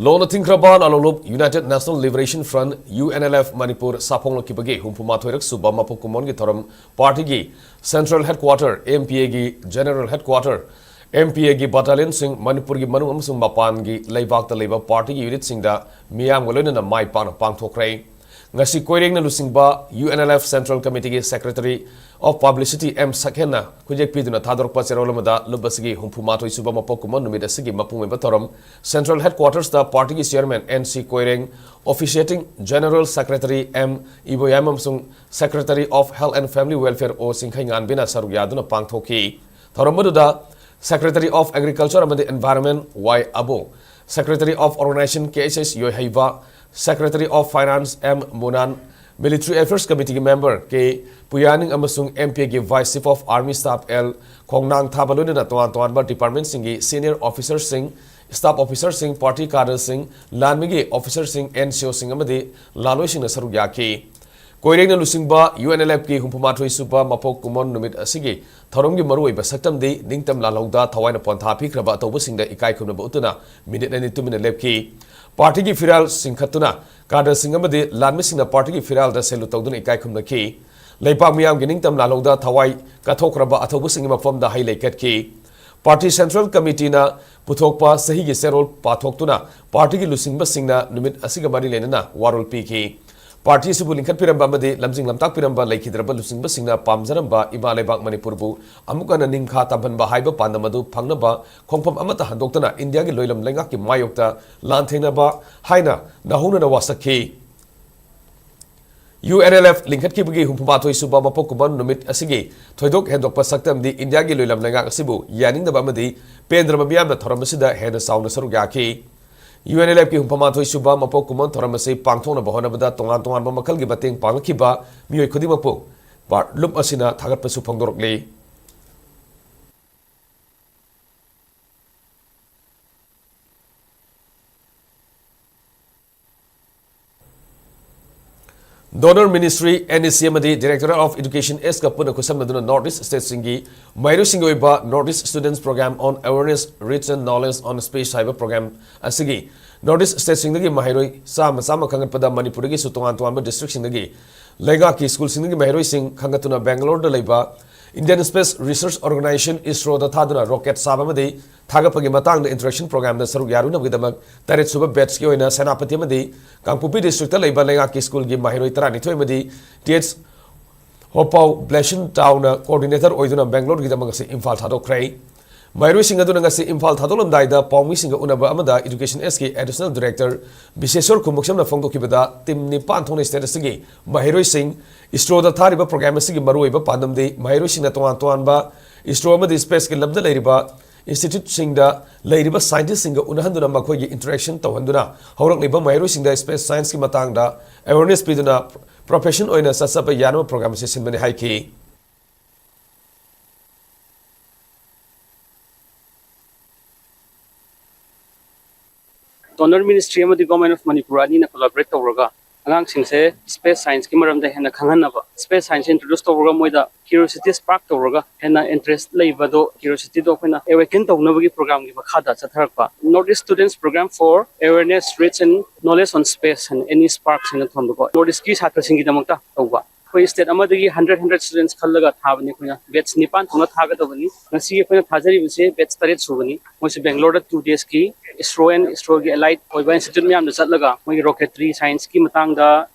ꯂꯣꯟꯅ ꯊꯤꯡꯈ꯭ꯔꯕ ꯂꯥꯂꯣꯡꯂꯨꯞ United National Liberation Front, U N L F, Manipur ꯁꯥꯐꯣꯡꯂꯛꯈꯤꯕꯒꯤ ꯍꯨꯝꯐꯨ ꯃꯥꯊꯣꯏꯔꯛ ꯁꯨꯕ ꯃꯄꯣꯛ ꯀꯨꯝꯑꯣꯟꯒꯤ ꯊꯧꯔꯝ party ꯒꯤ central headquarter, M P A ꯒꯤ general headquarter, M P A ꯒꯤ battalion ꯁꯤꯡ, ꯃꯅꯤꯄꯨꯔꯒꯤ ꯃꯅꯨꯡ ꯑꯃꯁꯨꯡ ꯃꯄꯥꯟꯒꯤ ꯂꯩꯕꯥꯛꯇ ꯂꯩꯕ party ꯒꯤ unit ꯁꯤꯡꯗ ꯃꯤꯌꯥꯝꯒ ꯂꯣꯏꯅꯅ ꯃꯥꯏ ꯄꯥꯛꯅ ꯄꯥꯡꯊꯣꯛꯈ꯭ꯔꯦ꯫ ꯉꯁꯤ ꯀꯣꯏꯔꯦꯡꯅ ꯂꯨꯆꯤꯡꯕ U N L F Central Committee ꯒꯤ Secretary of Publicity M ꯁꯛꯍꯦꯟꯅ ꯈꯨꯌꯦꯛ ꯄꯤꯗꯨꯅ ꯊꯥꯗꯣꯔꯛꯄ ꯆꯦꯔꯣꯜ ꯑꯃꯗ ꯂꯨꯞ ꯑꯁꯤꯒꯤ ꯍꯨꯝꯐꯨ ꯃꯥꯊꯣꯏ ꯁꯨꯕ ꯃꯄꯣꯛ ꯀꯨꯝꯑꯣꯟ ꯅꯨꯃꯤꯠ ꯑꯁꯤꯒꯤ ꯃꯄꯨꯡ ꯑꯣꯏꯕ ꯊꯧꯔꯝ Central Headquarters ꯇ party ꯒꯤ chairman N C Koireng, officiating general secretary M ꯏꯕꯣꯌꯥꯏꯃ ꯑꯃꯁꯨꯡ Secretary of Health and Family Welfare O ꯆꯤꯡꯈꯩꯉꯥꯟꯕꯤꯅ ꯁꯔꯨꯛ ꯌꯥꯗꯨꯅ ꯄꯥꯡꯊꯣꯛꯈꯤ꯫ ꯊꯧꯔꯝ ꯑꯗꯨꯗ Secretary of Agriculture ꯑꯃꯗꯤ Environment Y ꯑꯕꯣ, Secretary of Organization K H S ꯌꯣꯏꯍꯩꯕ, Secretary of Finance M ꯃꯨꯅꯥꯟ, Military Affairs Committee ꯒꯤ member K ꯄꯨꯌꯥꯅꯤꯡ ꯑꯃꯁꯨꯡ M P A ꯒꯤ Vice Chief of Army Staff L ꯈꯣꯡꯅꯥꯡ ꯊꯥꯕ ꯂꯣꯏꯅꯅ ꯇꯣꯉꯥꯟ ꯇꯣꯉꯥꯟꯕ department ꯁꯤꯡꯒꯤ senior officer ꯁꯤꯡ, staff officer ꯁꯤꯡ, party cadre ꯁꯤꯡ, ꯂꯥꯟꯃꯤꯒꯤ officer ꯁꯤꯡ, N C O ꯁꯤꯡ ꯑꯃꯗꯤ ꯂꯥꯂꯣꯏꯁꯤꯡꯅ ꯁꯔꯨꯛ ꯌꯥꯈꯤ꯫ ꯀꯣꯏꯔꯦꯡꯅ ꯂꯨꯆꯤꯡꯕ UNLFꯀꯤ ꯍꯨꯝꯐꯨꯃꯥꯊꯣꯏ ꯁꯨꯕ ꯃꯄꯣꯛ ꯀꯨꯝꯑꯣꯟ ꯅꯨꯃꯤꯠ ꯑꯁꯤꯒꯤ ꯊꯧꯔꯝꯒꯤ ꯃꯔꯨꯑꯣꯏꯕ ꯁꯛꯇꯝꯗꯤ ꯅꯤꯡꯇꯝ ꯂꯥꯜꯍꯧꯗ ꯊꯋꯥꯏꯅ ꯄꯣꯟꯊꯥ ꯄꯤꯈ꯭ꯔꯕ ꯑꯇꯧꯕꯁꯤꯡꯗ ꯏꯀꯥꯏ ꯈꯨꯝꯅꯕ ꯎꯠꯇꯨꯅ ꯃꯤꯅꯤꯠ ꯑꯅꯤ ꯇꯨꯃꯤꯟꯅ ꯂꯦꯞꯈꯤ꯫ ꯄꯥꯔꯇꯤꯒꯤ ꯐꯤꯔꯥꯜ ꯆꯤꯡꯈꯠꯇꯨꯅ ꯀꯥꯗꯔꯁꯤꯡ ꯑꯃꯗꯤ ꯂꯥꯟꯃꯤꯁꯤꯡꯅ ꯄꯥꯔꯇꯤꯒꯤ ꯐꯤꯔꯥꯜꯗ salute ꯇꯧꯗꯨꯅ ꯏꯀꯥꯏ ꯈꯨꯝꯅꯈꯤ꯫ ꯂꯩꯄꯥꯛ ꯃꯤꯌꯥꯝꯒꯤ ꯅꯤꯡꯇꯝ ꯂꯥꯜꯍꯧꯗ ꯊꯋꯥꯏ ꯀꯠꯊꯣꯛꯈ꯭ꯔꯕ ꯑꯊꯧꯕꯁꯤꯡꯒꯤ ꯃꯐꯝꯗ ꯍꯩ ꯂꯩ ꯀꯠꯈꯤ꯫ ꯄꯥꯔꯇꯤ Central Committeeꯅ ꯄꯨꯊꯣꯛꯄ ꯆꯍꯤꯒꯤ ꯆꯦꯔꯣꯜ ꯄꯥꯊꯣꯛꯇꯨꯅ ꯄꯥꯔꯇꯤꯒꯤ ꯂꯨꯆꯤꯡꯕꯁꯤꯡꯅ ꯅꯨꯃꯤꯠ ꯑꯁꯤꯒ ꯃꯔꯤ ꯂꯩꯅꯅ ꯋꯥꯔꯣꯜ ꯄꯤꯈꯤ꯫ ꯄꯥꯔꯇꯤ ꯑꯁꯤꯕꯨ ꯂꯤꯡꯈꯠꯄꯤꯔꯝꯕ ꯑꯃꯗꯤ ꯂꯝꯖꯤꯡ ꯂꯝꯇꯥꯛꯄꯤꯔꯝꯕ ꯂꯩꯈꯤꯗ꯭ꯔꯕ ꯂꯨꯆꯤꯡꯕꯁꯤꯡꯅ ꯄꯥꯝꯖꯔꯝꯕ ꯏꯃꯥ ꯂꯩꯕꯥꯛ ꯃꯅꯤꯄꯨꯔꯕꯨ ꯑꯃꯨꯛ ꯍꯟꯅ ꯅꯤꯡꯈꯥ ꯇꯝꯍꯟꯕ ꯍꯥꯏꯕ ꯄꯥꯟꯗꯝ ꯑꯗꯨ ꯐꯪꯅꯕ ꯈꯣꯡꯐꯝ ꯑꯃꯠꯇ ꯍꯟꯗꯣꯛꯇꯅ ꯏꯟꯗꯤꯌꯥꯒꯤ ꯂꯣꯏꯂꯝ ꯂꯩꯉꯥꯛꯀꯤ ꯃꯥꯌꯣꯛꯇ ꯂꯥꯟꯊꯦꯡꯅꯕ ꯍꯥꯏꯅ ꯅꯧꯍꯧꯅꯅ ꯋꯥꯁꯛꯈꯤ꯫ UNLF ꯂꯤꯡꯈꯠꯈꯤꯕꯒꯤ ꯍꯨꯝꯐꯨꯃꯥꯊꯣꯏ ꯁꯨꯕ ꯃꯄꯣꯛ ꯀꯨꯝꯑꯣꯟ ꯅꯨꯃꯤꯠ ꯑꯁꯤꯒꯤ ꯊꯣꯏꯗꯣꯛ ꯍꯦꯟꯗꯣꯛꯄ ꯁꯛꯇꯝꯗꯤ ꯏꯟꯗꯤꯌꯥꯒꯤ ꯂꯣꯏꯂꯝ ꯂꯩꯉꯥꯛ ꯑꯁꯤꯕꯨ ꯌꯥꯅꯤꯡꯗꯕ ꯑꯃꯗꯤ ꯄꯦꯟꯗ꯭ꯔꯕ ꯃꯤꯌꯥꯝꯅ ꯊꯧꯔꯝ ꯑꯁꯤꯗ ꯍꯦꯟꯅ ꯆꯥꯎꯅ ꯁꯔꯨꯛ ꯌꯥꯈꯤ꯫ UNLFꯀꯤ ꯍꯨꯝꯐꯨꯃꯥꯊꯣꯏ ꯁꯨꯕ ꯃꯄꯣꯛ ꯀꯨꯝꯑꯣꯟ ꯊꯧꯔꯝ ꯑꯁꯤ ꯄꯥꯡꯊꯣꯛꯅꯕ ꯍꯣꯠꯅꯕꯗ ꯇꯣꯉꯥꯟ ꯇꯣꯉꯥꯟꯕ ꯃꯈꯜꯒꯤ ꯃꯇꯦꯡ ꯄꯥꯡꯂꯛꯈꯤꯕ ꯃꯤꯑꯣꯏ ꯈꯨꯗꯤꯡꯃꯛꯄꯨ ꯂꯨꯞ ꯑꯁꯤꯅ ꯊꯥꯒꯠꯄꯁꯨ ꯐꯣꯡꯗꯣꯔꯛꯂꯤ꯫ Donor Ministry, NEC ꯑꯃꯗꯤ Directorate of Education, Sꯒ ꯄꯨꯟꯅ ꯈꯨꯠꯁꯝꯅꯗꯨꯅ North East Stateꯁꯤꯡꯒꯤ ꯃꯍꯩꯔꯣꯏꯁꯤꯡꯒꯤ ꯑꯣꯏꯕ North East Students Program on Awareness, Reach and Knowledge on Space ꯍꯥꯏꯕ program ꯑꯁꯤꯒꯤ North East Stateꯁꯤꯡꯗꯒꯤ ꯃꯍꯩꯔꯣꯏ ꯆꯥꯝꯃ ꯆꯥꯝꯃ ꯈꯟꯒꯠꯄꯗ ꯃꯅꯤꯄꯨꯔꯗꯒꯤꯁꯨ ꯇꯣꯉꯥꯟ ꯇꯣꯉꯥꯟꯕ districtꯁꯤꯡꯗꯒꯤ ꯂꯩꯉꯥꯛꯀꯤ ꯁ꯭ꯀꯨꯜꯁꯤꯡꯗꯒꯤ ꯃꯍꯩꯔꯣꯏꯁꯤꯡ ꯈꯟꯒꯠꯇꯨꯅ ꯕꯦꯡꯒꯂꯣꯔꯗ ꯂꯩꯕ Indian Space Research Organisation, ISROꯗ ꯊꯥꯗꯨꯅ rocket ꯁꯥꯕ ꯑꯃꯗꯤ ꯊꯥꯒꯠꯄꯒꯤ ꯃꯇꯥꯡꯗ interaction programꯗ ꯁꯔꯨꯛ ꯌꯥꯔꯨꯅꯕꯒꯤꯗꯃꯛ ꯇꯔꯦꯠ ꯁꯨꯕ batchꯀꯤ ꯑꯣꯏꯅ ꯁꯦꯅꯥꯄꯇꯤ ꯑꯃꯗꯤ ꯀꯥꯡꯄꯣꯛꯄꯤ districtꯇ ꯂꯩꯕ ꯂꯩꯉꯥꯛꯀꯤ ꯁ꯭ꯀꯨꯜꯒꯤ ꯃꯍꯩꯔꯣꯏ ꯇꯔꯥꯅꯤꯊꯣꯏ ꯑꯃꯗꯤ Th ꯍꯣꯄꯥꯎ ꯕ꯭ꯂꯦꯁꯤꯟ ꯇꯥꯎꯅ coordinator ꯑꯣꯏꯗꯨꯅ ꯕꯦꯡꯒꯂꯣꯔꯒꯤꯗꯃꯛ ꯉꯁꯤ ꯏꯝꯐꯥꯜ ꯊꯥꯗꯣꯛꯈ꯭ꯔꯦ꯫ ꯃꯍꯩꯔꯣꯏꯁꯤꯡ ꯑꯗꯨꯅ ꯉꯁꯤ ꯏꯝꯐꯥꯜ ꯊꯥꯗꯣꯛꯂꯝꯗꯥꯏꯗ ꯄꯥꯎꯃꯤꯁꯤꯡꯒ ꯎꯅꯕ ꯑꯃꯗ Education Sꯒꯤ Additional Director ꯕꯤꯁꯦꯁꯣꯔ ꯈꯨꯃꯨꯛꯁꯝꯅ ꯐꯣꯡꯗꯣꯛꯈꯤꯕꯗ team ꯅꯤꯄꯥꯟ ꯊꯣꯛꯅ state ꯑꯁꯤꯒꯤ ꯃꯍꯩꯔꯣꯏꯁꯤꯡ ISROꯗ ꯊꯥꯔꯤꯕ program ꯑꯁꯤꯒꯤ ꯃꯔꯨꯑꯣꯏꯕ ꯄꯥꯟꯗꯝꯗꯤ ꯃꯍꯩꯔꯣꯏꯁꯤꯡꯅ ꯇꯣꯉꯥꯟ ꯇꯣꯉꯥꯟꯕ ISRO ꯑꯃꯗꯤ spaceꯀꯤ ꯂꯝꯗ ꯂꯩꯔꯤꯕ instituteꯁꯤꯡꯗ ꯂꯩꯔꯤꯕ scientistꯁꯤꯡꯒ ꯎꯅꯍꯟꯗꯨꯅ ꯃꯈꯣꯏꯒꯤ interaction ꯇꯧꯍꯟꯗꯨꯅ ꯍꯧꯔꯛꯂꯤꯕ ꯃꯍꯩꯔꯣꯏꯁꯤꯡꯗ space scienceꯀꯤ ꯃꯇꯥꯡꯗ awareness ꯄꯤꯗꯨꯅ profession ꯑꯣꯏꯅ ꯆꯠꯆꯕ ꯌꯥꯅꯕ program ꯑꯁꯤ ꯁꯤꯟꯕꯅꯤ ꯍꯥꯏꯈꯤ꯫ Donor Ministry ꯑꯃꯗꯤ Government of Manipur ꯑꯅꯤꯅ collaborate ꯇꯧꯔꯒ ꯑꯉꯥꯡꯁꯤꯡꯁꯦ space scienceꯀꯤ ꯃꯔꯝꯗ ꯍꯦꯟꯅ ꯈꯪꯍꯟꯅꯕ, space science introduce ꯇꯧꯔꯒ ꯃꯣꯏꯗ curiosity spark ꯇꯧꯔꯒ ꯍꯦꯟꯅ interest ꯂꯩꯕꯗꯣ, curiosityꯗꯣ ꯑꯩꯈꯣꯏꯅ awaken ꯇꯧꯅꯕꯒꯤ programꯒꯤ ꯃꯈꯥꯗ ꯆꯠꯊꯔꯛꯄ North East Students Program for Awareness, Reach and Knowledge on Space and Any Sparks ꯍꯥꯏꯅ ꯊꯣꯟꯕꯀꯣ, North Eastꯀꯤ ꯁꯥꯇ꯭ꯔꯁꯤꯡꯒꯤꯗꯃꯛꯇ ꯇꯧꯕ꯫ ꯑꯩꯈꯣꯏ state ꯑꯃꯗꯒꯤ hundred hundred students ꯈꯜꯂꯒ ꯊꯥꯕꯅꯤ ꯑꯩꯈꯣꯏꯅ꯫ Batch ꯅꯤꯄꯥꯟ ꯊꯣꯛꯅ ꯊꯥꯒꯗꯕꯅꯤ꯫ ꯉꯁꯤ ꯑꯩꯈꯣꯏꯅ ꯊꯥꯖꯔꯤꯕꯁꯦ batch ꯇꯔꯦꯠ ꯁꯨꯕꯅꯤ꯫ ꯃꯣꯏꯁꯦ Bangaloreꯗ two daysꯀꯤ ISRO and ISROꯒꯤ allied ꯑꯣꯏꯕ institute ꯃꯌꯥꯝꯗ ꯆꯠꯂꯒ ꯃꯣꯏꯒꯤ rocketry scienceꯀꯤ ꯃꯇꯥꯡꯗ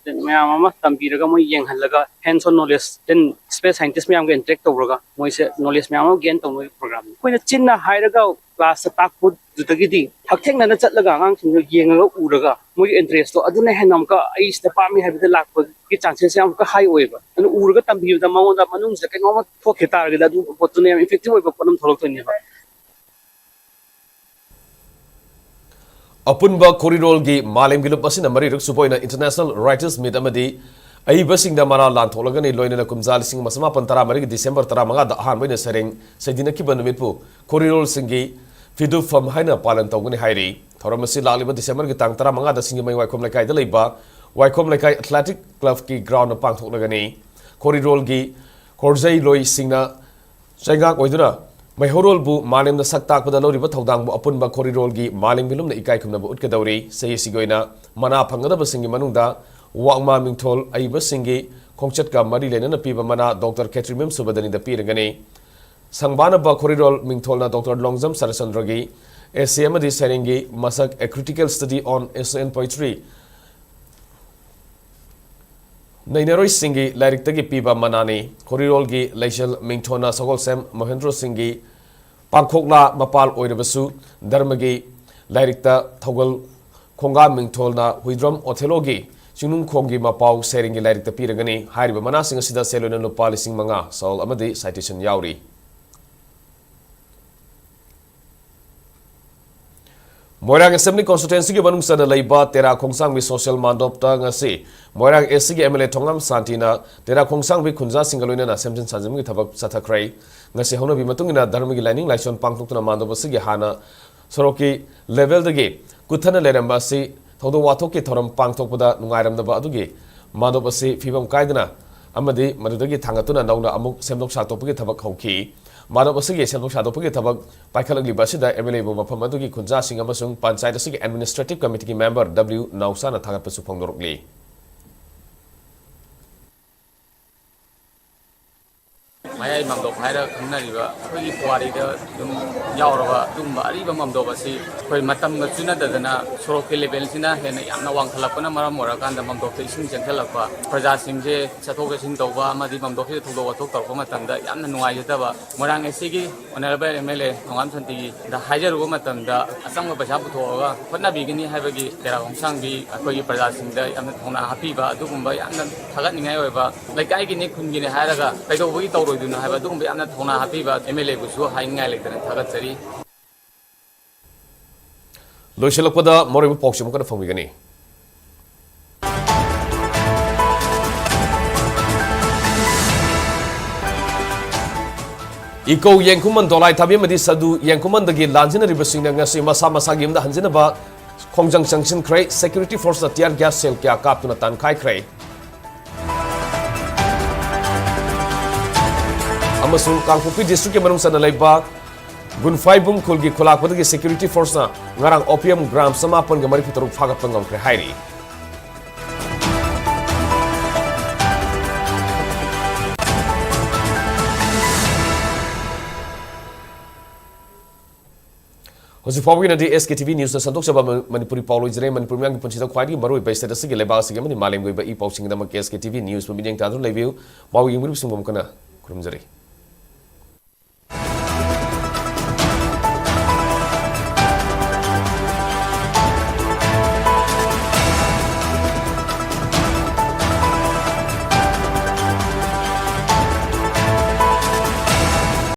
ꯃꯌꯥꯝ ꯑꯃ ꯇꯝꯕꯤꯔꯒ, ꯃꯣꯏ ꯌꯦꯡꯍꯜꯂꯒ, hands on knowledge, then space scientist ꯃꯌꯥꯝꯒ interact ꯇꯧꯔꯒ ꯃꯣꯏꯁꯦ knowledge ꯃꯌꯥꯝ ꯑꯃ gain ꯇꯧꯅꯕꯒꯤ programꯅꯤ꯫ ꯑꯩꯈꯣꯏꯅ ꯆꯤꯟꯅ ꯍꯥꯏꯔꯒ classꯇ ꯇꯥꯛꯄꯗꯨꯗꯒꯤꯗꯤ ꯍꯛꯊꯦꯡꯅꯅ ꯆꯠꯂꯒ ꯑꯉꯥꯡꯁꯤꯡꯗꯣ ꯌꯦꯡꯉꯒ ꯎꯔꯒ ꯃꯣꯏꯒꯤ interestꯇꯣ ꯑꯗꯨꯅ ꯍꯦꯟꯅ ꯑꯃꯨꯛꯀ ꯑꯩ ꯁꯤꯗ ꯄꯥꯝꯃꯤ ꯍꯥꯏꯕꯗ ꯂꯥꯛꯄꯒꯤ chances ꯌꯥꯝ ꯑꯃꯨꯛꯀ high ꯑꯣꯏꯌꯦꯕ꯫ ꯑꯗꯨꯅ ꯎꯔꯒ ꯇꯝꯕꯤꯕꯗ ꯃꯉꯣꯟꯗ ꯃꯅꯨꯡꯁꯤꯗ ꯀꯩꯅꯣꯝꯃ ꯊꯣꯛꯈꯤ ꯇꯥꯔꯒꯗꯤ ꯑꯗꯨ ꯄꯣꯠꯇꯨꯅ ꯌꯥꯝ effective ꯑꯣꯏꯕ ꯄꯣꯠ ꯑꯃ ꯊꯣꯛꯂꯛꯇꯣꯏꯅꯦꯕ꯫ ꯑꯄꯨꯟꯕ ꯈꯣꯔꯤꯔꯣꯜꯒꯤ ꯃꯥꯂꯦꯝꯒꯤ ꯂꯨꯞ ꯑꯁꯤꯅ ꯃꯔꯤꯔꯛ ꯁꯨꯕ ꯑꯣꯏꯅ International Writers Meet ꯑꯃꯗꯤ ꯑꯏꯕꯁꯤꯡꯗ ꯃꯔꯥ ꯂꯥꯟꯊꯣꯛꯂꯒꯅꯤ꯫ ꯂꯣꯏꯅꯅ ꯀꯨꯝꯖꯥ ꯂꯤꯁꯤꯡ ꯑꯃ ꯆꯃꯥꯄꯟ ꯇꯔꯥ ꯃꯔꯤꯒꯤ December ꯇꯔꯥ ꯃꯉꯥꯗ ꯑꯍꯥꯟꯕ ꯑꯣꯏꯅ ꯁꯩꯔꯦꯡ ꯁꯩꯗꯤꯟꯅꯈꯤꯕ ꯅꯨꯃꯤꯠꯄꯨ ꯈꯣꯔꯤꯔꯣꯜꯁꯤꯡꯒꯤ ꯐꯤꯗꯨꯐꯝ ꯍꯥꯏꯅ ꯄꯥꯂꯟ ꯇꯧꯒꯅꯤ ꯍꯥꯏꯔꯤ꯫ ꯊꯧꯔꯝ ꯑꯁꯤ ꯂꯥꯛꯂꯤꯕ Decemberꯒꯤ ꯇꯥꯡ ꯇꯔꯥ ꯃꯉꯥꯗ ꯁꯤꯡꯖꯃꯩ ꯋꯥꯏꯈꯣꯝ ꯂꯩꯀꯥꯏꯗ ꯂꯩꯕ ꯋꯥꯏꯈꯣꯝ ꯂꯩꯀꯥꯏ Athletic Clubꯀꯤ groundꯗ ꯄꯥꯡꯊꯣꯛꯂꯒꯅꯤ꯫ ꯈꯣꯔꯤꯔꯣꯜꯒꯤ ꯈꯣꯔꯖꯩꯂꯣꯏꯁꯤꯡꯅ ꯆꯩꯉꯥꯛ ꯑꯣꯏꯗꯨꯅ ꯃꯩꯍꯧꯔꯣꯜꯕꯨ ꯃꯥꯂꯦꯝꯗ ꯁꯛ ꯇꯥꯛꯄꯗ ꯂꯧꯔꯤꯕ ꯊꯧꯗꯥꯡꯕꯨ ꯑꯄꯨꯟꯕ ꯈꯣꯔꯤꯔꯣꯜꯒꯤ ꯃꯥꯂꯦꯝꯒꯤ ꯂꯨꯝꯅ ꯏꯀꯥꯏ ꯈꯨꯝꯅꯕ ꯎꯠꯀꯗꯧꯔꯤ꯫ ꯆꯍꯤ ꯑꯁꯤꯒꯤ ꯑꯣꯏꯅ ꯃꯅꯥ ꯐꯪꯒꯗꯕꯁꯤꯡꯒꯤ ꯃꯅꯨꯡꯗ ꯋꯥꯛꯃꯥ ꯃꯤꯡꯊꯣꯜ ꯑꯏꯕꯁꯤꯡꯒꯤ ꯈꯣꯡꯆꯠꯀ ꯃꯔꯤ ꯂꯩꯅꯅ ꯄꯤꯕ ꯃꯅꯥ Doctor ꯈꯦꯇ꯭ꯔꯤꯃꯌꯨꯝ ꯁꯨꯕꯗꯅꯤꯗ ꯄꯤꯔꯒꯅꯤ꯫ ꯁꯪꯕꯥꯅꯕ ꯈꯣꯔꯤꯔꯣꯜ ꯃꯤꯡꯊꯣꯜꯅ Doctor ꯂꯣꯡꯖꯝ ꯁꯔꯠꯆꯟꯗ꯭ꯔꯒꯤ essay ꯑꯃꯗꯤ ꯁꯩꯔꯦꯡꯒꯤ ꯃꯁꯛ A Critical Study on Asian Poetry ꯅꯩꯅꯔꯣꯏꯁꯤꯡꯒꯤ ꯂꯥꯏꯔꯤꯛꯇꯒꯤ ꯄꯤꯕ ꯃꯅꯥꯅꯤ꯫ ꯈꯣꯔꯤꯔꯣꯜꯒꯤ ꯂꯩꯁꯦꯜ ꯃꯤꯡꯊꯣꯟꯅ ꯁꯒꯣꯜꯁꯦꯝ ꯃꯣꯍꯦꯟꯗ꯭ꯔꯣ ꯁꯤꯡꯒꯤ ꯄꯥꯡꯈꯣꯛꯂꯥ ꯃꯄꯥꯜ ꯑꯣꯏꯔꯕꯁꯨ ꯙꯔꯃꯒꯤ ꯂꯥꯏꯔꯤꯛꯇ ꯊꯧꯒꯜ ꯈꯣꯡꯒꯥ ꯃꯤꯡꯊꯣꯜꯅ ꯍꯨꯏꯗ꯭ꯔꯣꯝ ꯑꯣꯊꯦꯂꯣꯒꯤ ꯆꯤꯡꯅꯨꯡꯈꯣꯡꯒꯤ ꯃꯄꯥꯎ ꯁꯩꯔꯦꯡꯒꯤ ꯂꯥꯏꯔꯤꯛꯇ ꯄꯤꯔꯒꯅꯤ꯫ ꯍꯥꯏꯔꯤꯕ ꯃꯅꯥꯁꯤꯡ ꯑꯁꯤꯗ ꯁꯦꯜ ꯑꯣꯏꯅ ꯂꯨꯄꯥ ꯂꯤꯁꯤꯡ ꯃꯉꯥ, ꯁꯥꯎꯜ ꯑꯃꯗꯤ citation ꯌꯥꯎꯔꯤ꯫ ꯃꯣꯏꯔꯥꯡ Assembly Constituencyꯒꯤ ꯃꯅꯨꯡ ꯆꯟꯅ ꯂꯩꯕ ꯇꯦꯔꯥ ꯈꯣꯡꯁꯥꯡꯕꯤ social ꯃꯥꯟꯗꯣꯞꯇ ꯉꯁꯤ ꯃꯣꯏꯔꯥꯡ ACꯒꯤ MLA ꯊꯣꯉꯥꯝ ꯁꯥꯟꯇꯤꯅ ꯇꯦꯔꯥ ꯈꯣꯡꯁꯥꯡꯕꯤ ꯈꯨꯟꯖꯥꯁꯤꯡꯒ ꯂꯣꯏꯅꯅ ꯁꯦꯝꯖꯤꯟ ꯁꯥꯖꯤꯟꯕꯒꯤ ꯊꯕꯛ ꯆꯠꯊꯈ꯭ꯔꯦ꯫ ꯉꯁꯤ ꯍꯧꯅꯕꯤ ꯃꯇꯨꯡ ꯏꯟꯅ ꯙꯔꯃꯒꯤ ꯂꯥꯏꯅꯤꯡ ꯂꯥꯏꯁꯣꯟ ꯄꯥꯡꯊꯣꯛꯇꯨꯅ ꯃꯥꯟꯗꯣꯞ ꯑꯁꯤꯒꯤ ꯍꯥꯟꯅ ꯁꯣꯔꯣꯛꯀꯤ levelꯗꯒꯤ ꯀꯨꯠꯊꯅ ꯂꯩꯔꯝꯕ ꯑꯁꯤ ꯊꯧꯗꯣꯛ ꯋꯥꯊꯣꯛꯀꯤ ꯊꯧꯔꯝ ꯄꯥꯡꯊꯣꯛꯄꯗ ꯅꯨꯡꯉꯥꯏꯔꯝꯗꯕ ꯑꯗꯨꯒꯤ ꯃꯥꯗꯣꯞ ꯑꯁꯤ ꯐꯤꯕꯝ ꯀꯥꯏꯗꯅ ꯑꯃꯗꯤ ꯃꯗꯨꯗꯒꯤ ꯊꯥꯡꯒꯠꯇꯨꯅ ꯅꯧꯅ ꯑꯃꯨꯛ ꯁꯦꯝꯗꯣꯛ ꯁꯥꯗꯣꯛꯄꯒꯤ ꯊꯕꯛ ꯍꯧꯈꯤ꯫ ꯃꯥꯗꯣꯞ ꯑꯁꯤꯒꯤ ꯁꯦꯝꯗꯣꯛ ꯁꯥꯗꯣꯛꯄꯒꯤ ꯊꯕꯛ ꯄꯥꯏꯈꯠꯂꯛꯂꯤꯕ ꯑꯁꯤꯗ MLAꯕꯨ ꯃꯐꯝ ꯑꯗꯨꯒꯤ ꯈꯨꯟꯖꯥꯁꯤꯡ ꯑꯃꯁꯨꯡ ꯄꯟꯆꯥꯌꯠ ꯑꯁꯤꯒꯤ administrative committeeꯒꯤ member W ꯅꯥꯎꯆꯥꯅ ꯊꯥꯒꯠꯄꯁꯨ ꯐꯣꯡꯗꯣꯔꯛꯂꯤ꯫ ꯃꯌꯥꯏ ꯃꯥꯝꯗꯣꯞ ꯍꯥꯏꯔ ꯈꯪꯅꯔꯤꯕ ꯑꯩꯈꯣꯏꯒꯤ ꯄꯨꯋꯥꯔꯤꯗ ꯑꯗꯨꯝ ꯌꯥꯎꯔꯕ ꯑꯗꯨꯒꯨꯝꯕ ꯑꯔꯤꯕ ꯃꯥꯝꯗꯣꯞ ꯑꯁꯤ ꯑꯩꯈꯣꯏ ꯃꯇꯝꯒ ꯆꯨꯅꯗꯗꯅ ꯁꯣꯔꯣꯛꯀꯤ levelꯁꯤꯅ ꯍꯦꯟꯅ ꯌꯥꯝꯅ ꯋꯥꯡꯈꯠꯂꯛꯄꯅ ꯃꯔꯝ ꯑꯣꯏꯔꯀꯥꯟꯗ ꯃꯥꯝꯗꯣꯞꯇ ꯏꯁꯤꯡ ꯆꯦꯟꯁꯤꯜꯂꯛꯄ, ꯄ꯭ꯔꯖꯥꯁꯤꯡꯁꯦ ꯆꯠꯊꯣꯛ ꯆꯠꯁꯤꯟ ꯇꯧꯕ ꯑꯃꯗꯤ ꯃꯥꯝꯗꯣꯞꯁꯤꯗ ꯊꯧꯗꯣꯛ ꯋꯥꯊꯣꯛ ꯇꯧꯔꯛꯄ ꯃꯇꯝꯗ ꯌꯥꯝꯅ ꯅꯨꯡꯉꯥꯏꯖꯗꯕ, ꯃꯣꯏꯔꯥꯡ SCꯒꯤ Honourable MLA ꯅꯣꯡꯉꯥꯝ ꯁꯥꯟꯇꯤꯗ ꯍꯥꯏꯖꯔꯨꯕ ꯃꯇꯝꯗ ꯑꯆꯪꯕ ꯄꯩꯁꯥ ꯄꯨꯊꯣꯛꯑꯒ ꯍꯣꯠꯅꯕꯤꯒꯅꯤ ꯍꯥꯏꯕꯒꯤ ꯇꯦꯔꯥ ꯈꯣꯡꯁꯥꯡꯕꯤ ꯑꯩꯈꯣꯏꯒꯤ ꯄ꯭ꯔꯖꯥꯁꯤꯡꯗ ꯌꯥꯝꯅ ꯊꯧꯅꯥ ꯍꯥꯞꯄꯤꯕ ꯑꯗꯨꯒꯨꯝꯕ ꯌꯥꯝꯅ ꯊꯥꯒꯠꯅꯤꯡꯉꯥꯏ ꯑꯣꯏꯕ ꯂꯩꯀꯥꯏꯒꯤꯅꯤ, ꯈꯨꯟꯒꯤꯅꯤ ꯍꯥꯏꯔꯒ ꯀꯩꯗꯧꯕꯒꯤ ꯇꯧꯔꯣꯏꯗꯣꯏꯅꯣ ꯍꯥꯏꯕ ꯑꯗꯨꯒꯨꯝꯕ ꯌꯥꯝꯅ ꯊꯧꯅꯥ ꯍꯥꯞꯄꯤꯕ MLAꯕꯨꯁꯨ ꯍꯥꯏꯅꯤꯡꯉꯥꯏ ꯂꯩꯇꯅ ꯊꯥꯒꯠꯆꯔꯤ꯫ ꯂꯣꯏꯁꯤꯜꯂꯛꯄꯗ ꯃꯔꯨꯑꯣꯏꯕ ꯄꯥꯎꯁꯤꯡ ꯑꯃꯨꯛ ꯍꯟꯅ ꯐꯪꯕꯤꯒꯅꯤ꯫ ꯏꯀꯧ ꯌꯦꯡꯈꯨꯃꯟ ꯗꯣꯂꯥꯏ ꯊꯥꯕꯤ ꯑꯃꯗꯤ ꯁꯗꯨ ꯌꯦꯡꯈꯨꯃꯟꯗꯒꯤ ꯂꯥꯟꯖꯤꯟꯅꯔꯤꯕꯁꯤꯡꯅ ꯉꯁꯤ ꯃꯁꯥ ꯃꯁꯥꯒꯤ ꯌꯨꯝꯗ ꯍꯟꯖꯤꯟꯅꯕ ꯈꯣꯡꯖꯪ ꯆꯪꯁꯤꯟꯈ꯭ꯔꯦ꯫ Security forceꯅ tear gas shell ꯀꯌꯥ ꯀꯥꯞꯇꯨꯅ ꯇꯥꯟꯈꯥꯏꯈ꯭ꯔꯦ꯫ ꯑꯃꯁꯨꯡ ꯀꯥꯡꯄꯣꯛꯄꯤ districtꯀꯤ ꯃꯅꯨꯡ ꯆꯟꯅ ꯂꯩꯕ ꯒꯨꯟꯐꯥꯏꯕꯨꯡ ꯈꯨꯜꯒꯤ ꯈꯨꯂꯥꯛꯄꯗꯒꯤ security forceꯅ ꯉꯔꯥꯡ opium gram ꯆꯃꯥꯄꯟꯒ ꯃꯔꯤꯐꯨ ꯇꯔꯨꯛ ꯐꯥꯒꯠꯄ ꯉꯝꯈ꯭ꯔꯦ ꯍꯥꯏꯔꯤ꯫ ꯍꯧꯖꯤꯛ ꯐꯥꯎꯕꯒꯤ ꯑꯣꯏꯅꯗꯤ SKTV Newsꯅ ꯁꯟꯗꯣꯛꯆꯕ ꯃ-, ꯃꯅꯤꯄꯨꯔꯤ ꯄꯥꯎ ꯂꯣꯏꯖꯔꯦ꯫ ꯃꯅꯤꯄꯨꯔ ꯃꯤꯌꯥꯝꯒꯤ ꯄꯨꯟꯁꯤꯗ ꯈ꯭ꯋꯥꯏꯗꯒꯤ ꯃꯔꯨꯑꯣꯏꯕ state ꯑꯁꯤꯒꯤ, ꯂꯩꯕꯥꯛ ꯑꯁꯤꯒꯤ ꯑꯃꯗꯤ ꯃꯥꯂꯦꯝꯒꯤ ꯑꯣꯏꯕ ꯏ ꯄꯥꯎꯁꯤꯡꯒꯤꯗꯃꯛ SKTV Newsꯄꯨ ꯃꯤꯠꯌꯦꯡ ꯇꯥꯗꯨꯅ ꯂꯩꯕꯤꯌꯨ꯫ ꯄꯥꯎ ꯌꯦꯡꯕꯤꯔꯤꯕꯁꯤꯡꯕꯨ ꯑꯃꯨꯛ ꯍꯟꯅ ꯈꯨꯔꯨꯝꯖꯔꯤ꯫